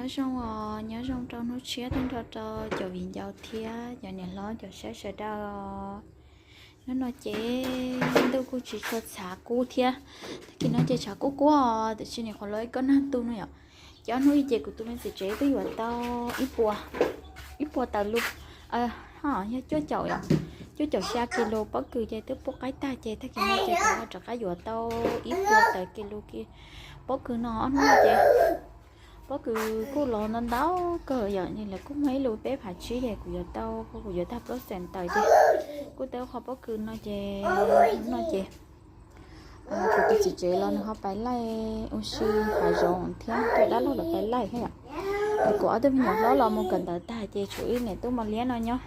Nyob zoo os, nyob zoo rau hnub tshiab tag nrho rau cov viv ncaus thiab cov niam hlob cov saib sawv daws os. Hnub no ces ntuj kuj tsis tshua txhav kub thiab. Tag kis no ces tshav kub kub os, tiam sis nim qhuav los ib kob nag tu no yom. Ces ob hnub ib ces kuv tus me txiv tsev twb yuav tau ib puas, ib puas tawm lus, ho yog cuaj caum yom, cuaj caum xya kis lus pob kws ces twb pub qaib tag ces tag kis no ces kuv ho rov qab yuav tau ib puas tawm kis lus pob kws no. Ob hnub no ces pob kws kuj los ntau ntau kawg yom, lawv kuj muag ib lus peb phav tsib ces kuv yuav tau, kuv yuav tag plaub xees tawm ces kuj tau qhov pob kws no ces, no ces kuv tus txiv tsev los nws ho pais laij ua si hav zoov thiab, coj dab laug los pais laij thiab yom. Kuv ob tug me nyuam hlob los mus kawm ntawv tag ces tshuav ib niam tub mos liab no nyob,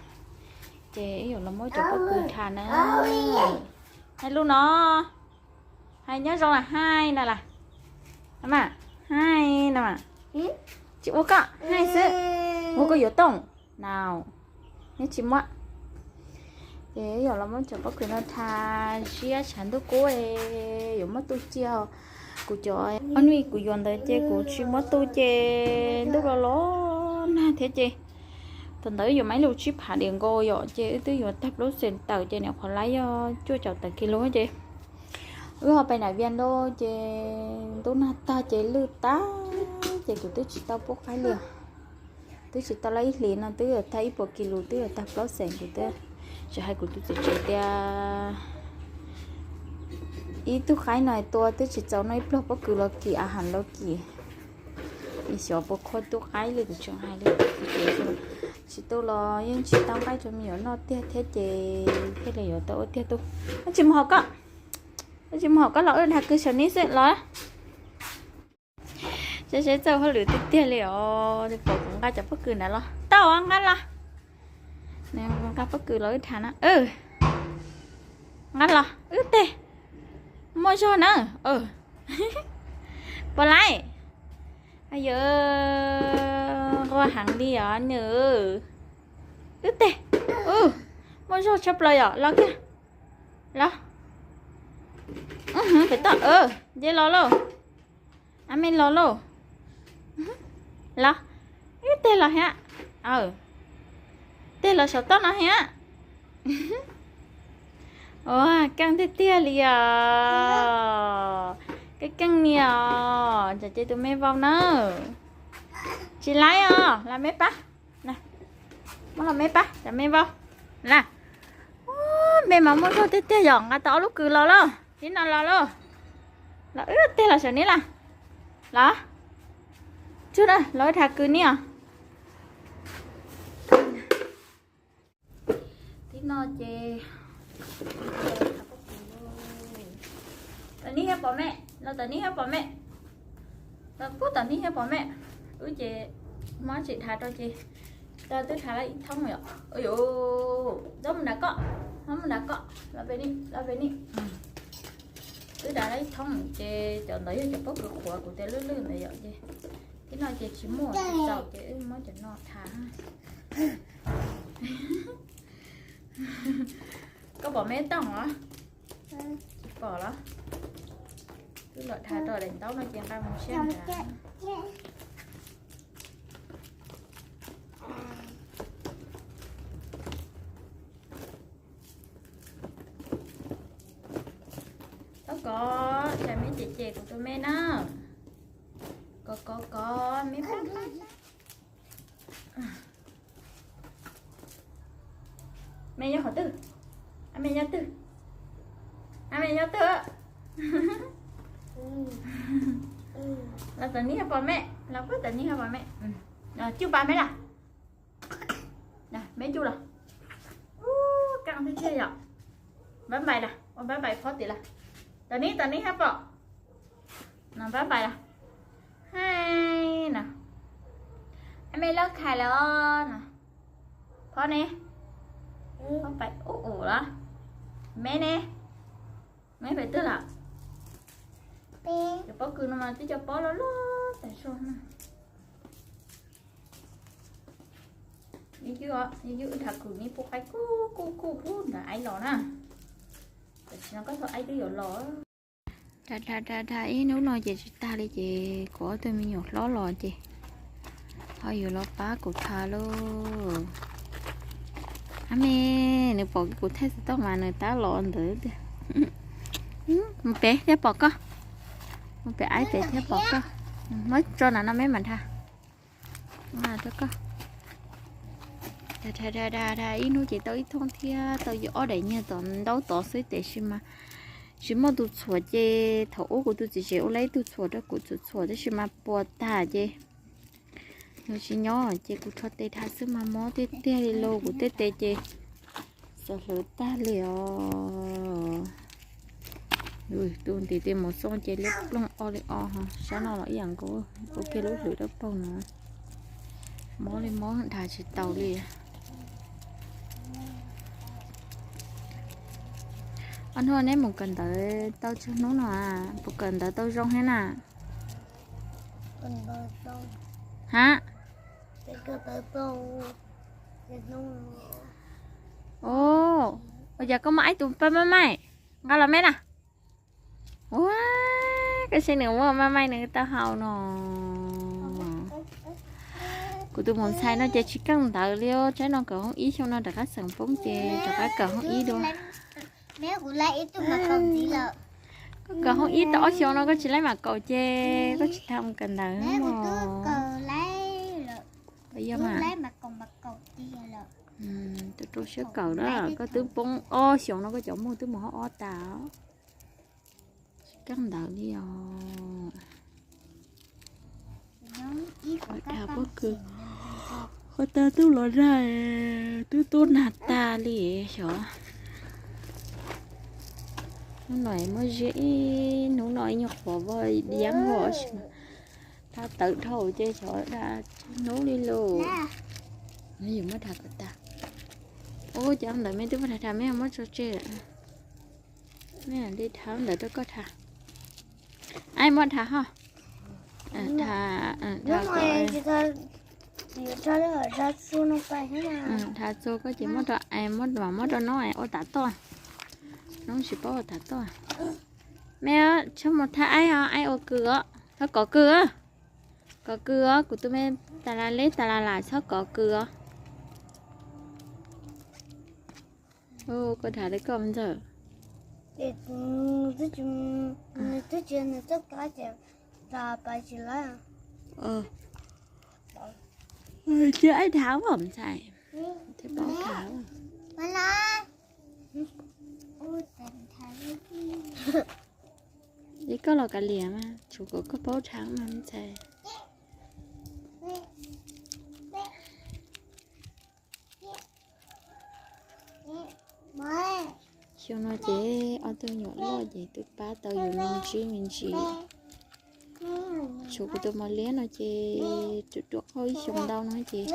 ces wb yuav los muab cov pob kws tha na. Hais lus no, hais nyob zoo los hais no las, mas hais no mas. Tsis ua koj hais xwb, ua koj yuav tooj na, neb tsis muab. Ces wb yuav los muab cov pob kws no tha, siab tshav ntuj kub yuav muab tu cia. Kuv cov ob hnub kuv yuav ntawd ces kuv tsis muab tu ces ntuj los los nag thiab ces thaum ntawd wb yuav muab ib lus tsib phav diam nkaus yom, ces wb twb yuav tag plaub xees tawm ces nim qhuav laib yog cuaj caum tawm kis lus ces wb ho pais nram Vias Ndas ces ntuj nag tag ces lwj tag ces kuv twb tsis tau pub qaib li os. Twb tsis tau laib ib hlis no twb yuav tag ib puas kis lus twb yuav tag plaub xees, kuv twb tsis hais kuv tus txiv tsev tias ib tug qaib no tua twb tsis txaus noj ib pluag pob kws los kim a has los kim. Xyov puas khuaj tub qaib li, kuv tseem hais li, tsis tu los yeej tsis tau nqaij rau me nyuam noj tiag thiab ces thiaj li yuav tau ua tiag tub. Tsis mus haus koj, tsis mus haus koj los wb dhas kws saum ni xwb los. Saib saib txawj hauj lwm tiag tiag li os, pom kuv nqa cov pob kws ntawd los tau nqa los. Nqa pob kws los wb dhas na. Nqa los wb teg. Muaj zog na. Puas laib? Yawg nquag heev li os nws. Wb teg. Muaj zog tshaj plaws yom, los kiag. Los. Pem toj, nce los lauj. Ab me los lauj. Los. Wb teg los thiab. Teg los saum toj no thiab. Ua keej tiag tiag li os. Keej keej li os, tsam ces tus me vau na. Tsis laib os, los me pab. Muab los me pab, tsam me vau. Las. Me mas muaj zog tiag tiag yom, nqa tau ob lub kws los lauj, tib no los lauj. Los wb teg los saum ni las. Los. Tsug na, los wb dhas kws ni os. Tib no ces tom ni thiab pom me, los tom ni thiab pom me, los pub tom ni thiab pom me. Wb ces muab tsis dhav rau ces tau twb dhav lawm ib thoob yom. Ntxov mus nram koj, ntxov mus nram koj, los pem ni, los pem ni. Twb dhav lawm ib thoob ces cov ntawd yog cov pob kws qhuav kuv tias lwj lwj ntawd yom ces tib no ces tsis muaj tsis txaus ces wb muab cov no tha. Koj pom me tooj os? Tsis pom los? Twb los dhav rau daim ntaub no ces nqa mus siab ntag. Thov kov, tsam me cem cem kuv tus me na. Kov kov kov me pab. Me nyob qhov twg? Ab me nyob twg? Ab me nyob twg? Los tom ni pom me, los pub tom ni pom me. Cuj pas me las. Me cuj los. Keej tiag tiag yom. Npab npais las, ua npab npais phob tim las. Tom ni tom ni hab pom. No npab npais las. Hais no. Ab me loj khais lawm os no. Phob ne? Phob pais ub ub los? Me ne? Me pais twg lawm? Cov pob kws no mas twb cov pob loj loj tas zog na. Yus, yus wb dhas kws neb pub qaib kuj kuj kuj pub ntawd aib los na. Tam sim no koj thaum aib twb yuav los. Dhas dhas dhas dhas ib hnub no ces tsis tag li ces kuv ob tug me nyuam hlob los ces Ho yuav los pab kuv thav lauj. Ab me, nws pom kuv thaij xov tooj mas nws tab los ntawd tiag. Mus pem thiab pom koj. Mus pem aib pem thiab pom koj. Muab tso na no me mas dhia. Rau koj. Dhia dhia dhia dhia ib hnub ces tau ib thooj thiab, tau yog ob daim nyiag tom ntaub tod xwb tiam sis mas tsis muaj tus txhuam ces thaum ub kuv tus txiv tsev ua lawm ib tug txhuam rau kuv txhuam txhuam tab sis mas puas tag ces nws tsis nyob ces kuv rho tes dhia xwb mas mob tiag tiag li lauj, kuv tej tes ces xav hlawv tag li os. Tus ntiv tes mus xoo ces liab ploog o li o ho, sab no los ib yam nkaus, ua kiag lub hlwv dawb paug no. Mob li mob, dhia tsis tau li. Ob hnub neb mus kawm ntawv tau tsawg hnub no? Puas kawm ntawv tau zoo thiab na? Ha? Ua cas koj muaj ib tug pab maj maim nqa los me na? Ua, koj saib nws muaj maj maim nws tau hau no. Kuv tus mus ntxhais no ces tsis keej ntawv li, tsaib no kawm hoob ib xyoo no rov qab xeem poob ces rov qab kawm hoob ib dua. Koj kawm hoob ib tau ob xyoo no koj tsis laib mam kaum ces koj tsis tau mus kawm ntawv. Yog mas, rau rau siab kawm na, koj twb poob ob xyoos no koj cov muag twb mus hoob ob tas. Tsis keej ntawv li os. Dhia pob kws, qhov tag twb los dag, twb tuab nag tag li xyov. Hnub no muab ziab ib hnub no ib nyuag qhuav vog yeeb vog tab tawv dhau ces xyov dag tsawg hnub li lauj. Nws yuav muab dhia kom tag. Ua cov ntawd me twb muab dhia dhia me muab tso tseg lawm. Me li dhia ntawd rau koj dhia. Aib muab dhia ho. Dhia, dhia txua koj ces muab rau, muab rau noob ua tav toj. Noob tsis paub ua tav toj. Me txhob mus thab aib os, aib ua kws os, txhob kov kws. Kov kws os, kuv tus me tas las leb tas las lam txhob kov kws os. Koj dhia li koj ntxawm. Cia aib dhia os ntxhais, thiaj paub dhia. Li koj los kav liam mas tshuav kom koj paub dhia mas ntxhais. Xyoo no ces ob tug nyuam loj ces twb pab tau yus me ntsis me ntsis. Tshuav kuv tus mos liab no ces tsuas dua ob ib xyoos ntau no ces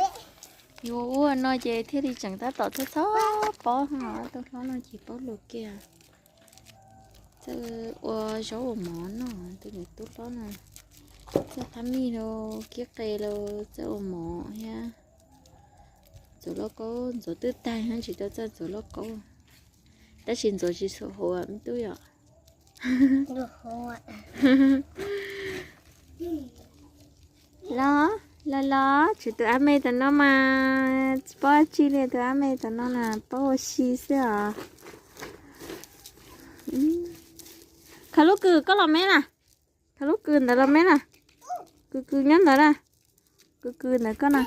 yus ua no ces thiaj li tseem tab tom txhob txhob paub no, tus hlob no ces paub lus kiag. Txawj ua zaub ua mov noj, tus niam tub hlob no txawj thab mij los kib qe los txawj ua mov thiab. Ntxuav lauj kaub, ntxuav twb tag tsis tau txawj ntxuav lauj kaub. Tab sis ntxuav tsis txhua huv me tub yom. Los, los los, tshuav tus ab me tom no mas tsis paub dab tsi li, tus ab me tom no na paub ua si xwb os. Khaws lub kws koj los me na, khaws lub kws ntawd los me na. Kws kws nyob ntawd na, kws kws ntawd koj na.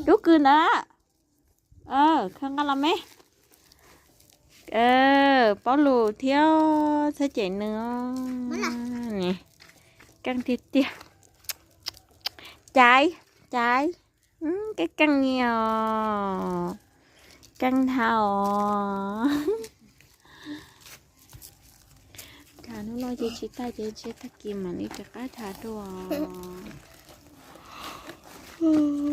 Lub kws ntawd, khaws nqa los me. Paub lus thiab, txhob cem nws. Keej tiag tiag. Caiv, caiv, keej keej ni os. Keej dhau os. Dhia hnub no ces tsis tag ces ntshe tag kis mam li rov qab dhia dua.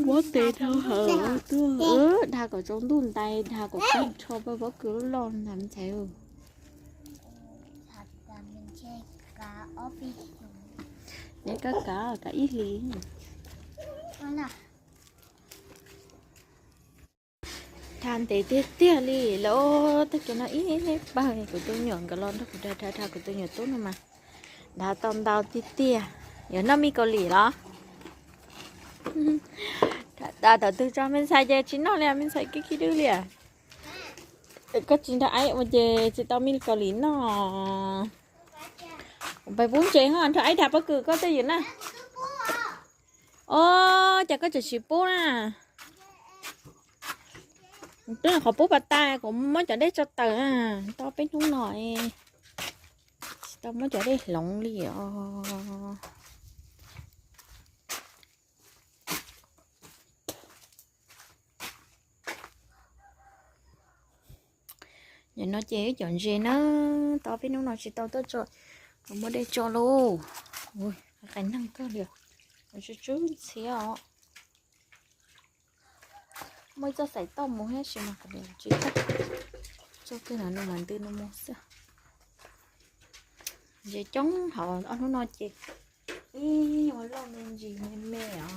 Muab tes dhau hawm tuaj, dhia kom tsaus ntuj ntais, dhia kom tag nrho pab pob kws loj loj ntag ntxhais. Neb kab kav kav ib hlis. Dhia ntev tiag tiag li lauj, tag kis no ib pawg kuv tus nyuam nkawd los nrog kuv dhia dhia dhia, kuv tus nyuam tub no mas dhia tau ntau tiag tiag. Yuav noj mij kaus lim los? Tham tas thaum twg tso me ntxhais ces tsis noj li, me ntxhais khib khib dwb li. Koj tsis nrog aib ua ces tsis tau me kaus lim noj. Kuv pais pub ntses ho nrog aib dhas pob kws koj twj ywm na. Os, cas koj tseem tsis pub na? Twb qhov pub pas tas kuv muab cov dej tso tawm na, tau peb hnub no tsis tau muab cov dej hloov li os. Nim no ces ib cov ntses na, tau peb hnub no tsis tau tuaj tso, kuv muab dej tso lauj. Ui, qais neeg kawg li, tsw tsw ntxhiab os. Muaj ib txoj xaim toj mus thiab sis mas kuv tsis toj, tso kiag no mas ntws no mus xwb. Ntses coob hauv ob hnub no ces ib nyuag loj me ntsis me me os.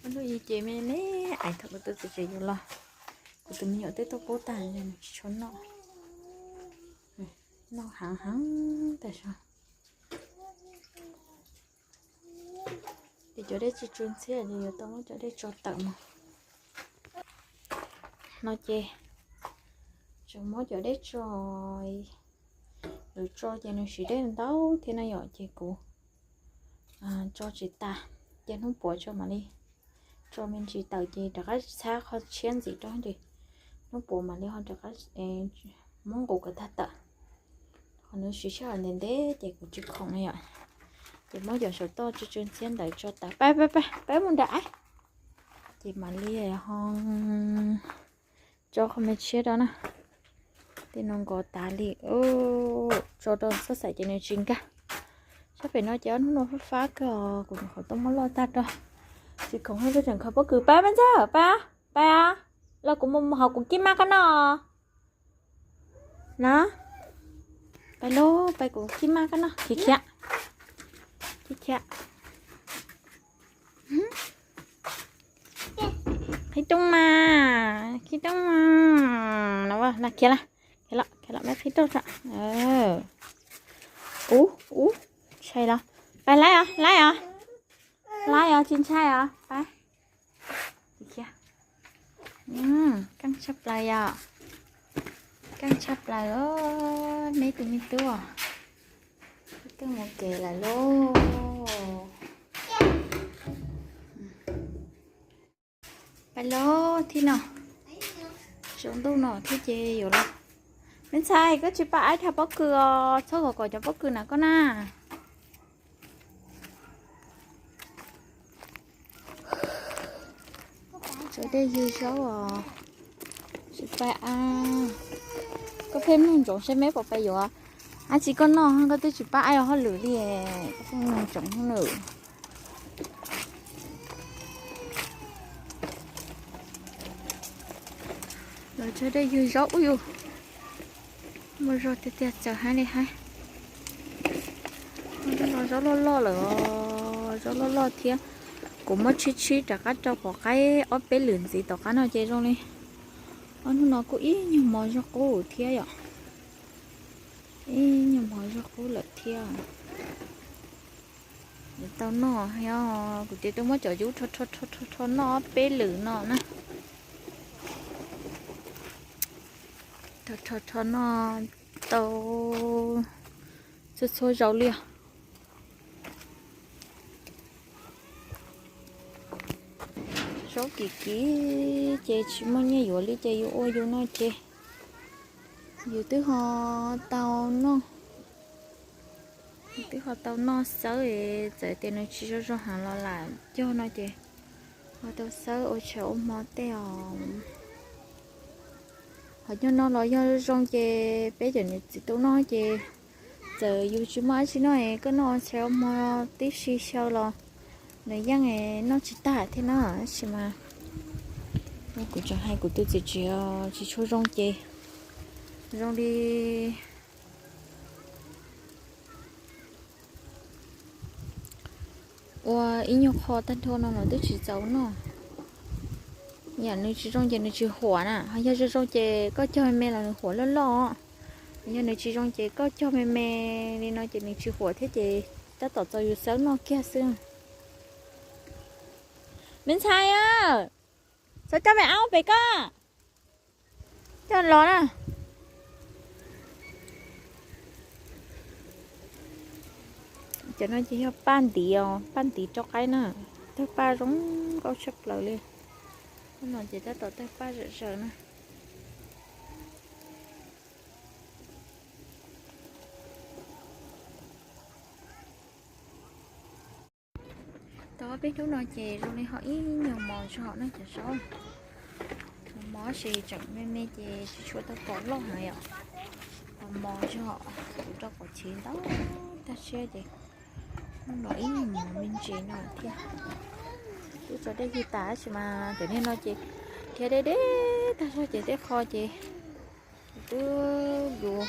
Ob hnub ib ces me me, ais thaum kuv tus txiv tsev yuav los, kuv tus me nyuam twb tuaj pub tag, tsis tshua noj, noj heev heev tas zog. Ces cov dej tsw tsw ntxhiab ces yuav tau muab cov dej tso tawm mus. No ces tseem muab cov dej tso, lawv tso ces nws siv dej ntau thiab no yom, ces kuv tso tsis tas, ces hnub puav tso mam li tso me ntsis tawm ces rov qab txhab qhov tshiab ntxiv rau ces hnub puav mam li ho rov qab muab nqus kom tag tawm. Qhov nws siv sij hawm ntev ntev ces kuv tsis khoom no yom, ces muab cov saum toj tsw tsw ntxhiab ntawd tso tawm. Pab pab pab pab mus nram aib, ces mam li ho tso qhov me tshiab rau na. Tej no nkos tas li, tso rau txhob xaim ces nws tsis nkag. Sab pem no ces ob hnub no fab fab kawg, kuv nyuam qhuav tuaj muab loj tag rau. Tsis khoom, peb tseem khaws pob kws. Pab me ntxawg, pab, pab, los kuv mus hauv kuv kib mab koj noj na. Pab lauj, pab kuv kib mab koj noj. Khiav khiav, khiav khiav. Qhib rooj mas, qhib rooj mas. No, khiav lawm, khiav lawm, khiav lawm, peb qhib rooj tso. Ub ub, ntshai los. Pab laib os, laib os, laib os, tsis ntshai os, pab. Keej tshaj plaws yom, keej tshaj plaws os, me tub me tub, keej mus kev lawm lauj. Pab lauj, thib no, tsaus ntuj no thiab ces yuav los. Me ntxhais, koj tsis pab aib dhas pob kws os, txhob kom kom cov pob kws na koj na. Tso dej ywg zaub os. Tsis pab aib. Koj pheej mloog ntsoov seb meb puas pab yuav. Ab tsi koj noj koj twb tsis pab aib ua hauj lwm li. Koj pheej mloog ntsoov lwm. Los tso dej ywg zaub ub yus. Muaj zog tiag tiag txawm haib li haib. Zaub loj loj lawm, zaub loj loj thiab. Kuv muab tshib tshib rov qab rau pom qaib ob peb lwm ntxiv tom qab no ces zoo li ob hnub no kuj ib nyuag mov zog qub thiab yom. Ib nyuag mov zog qub lawm thiab. Tau noj, kuv ces twb muab cov yub rho rho rho noj peb lwm no na. Rho rho rho noj tau txhua txhua zaus li os. Zaub kim kim ces tsis muaj nyiaj yuav li ces yus ua yus noj ces yus twb ho tau noj. Twb ho tau noj xawb, txawm tias nws tsis zoo zoo heev los lam cog no ces ho tau xawb ua tshav ua hmo tej os. Hos nyob no los yog zoo ces peb cov niam txiv tub noj ces txawm yus tsis muaj dab tsi noj es koj noj ua tshav ua hmo tib si xyaw los nws yeej noj tsis tag thiab na. Tab sis mas kuv tseem hais kuv tus txiv tsev tsis tshua zoo ces zoo li ua ib nyuag qho tag nrho no los twb tsis txaus noj. Yam nws tsis zoo ces nws tsis huam na, ho yog zoo zoo ces koj cog me me los nws huam loj loj. Yog nws tsis zoo ces koj cog me me li no ces nws tsis huam thiab ces tab tom txaus yus xawb noj kiag xwb. Me ntxhais a, xav coj me ab pem koj, coj los na. Cov no ces yog paj ntiv os, paj ntiv rau qaib na. Tawg paj zoo nkauj tshaj plaws li. Hnub no ces tab tom tawg paj zom zaws na. Tau peb hnub no ces zoo li ho ib nyuag mos zog na cov saub. Mos mos tab sis tseem me me ces tsis tshua tau pom loj heev yom. Mos mos zog, kuv rau qhov chiv ntau tag siab ces hnub no ib nyuag mos me ntsis no thiab. Twb tso dej ywg tas tab sis mas cov niag no ces dhia deb deb tag zog ces tej qho ces twb yuav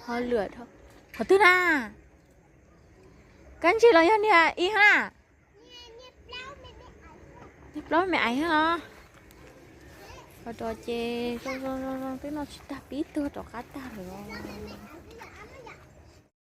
ho lwm dhau. Qhov twg na? Kab ntsej los yog niag ib hab na? Niag plaub me aiv hab los? Qhov rau ces zoo zoo zoo zoo twb noj tsis tag pib tuag rov qab tag lawm os.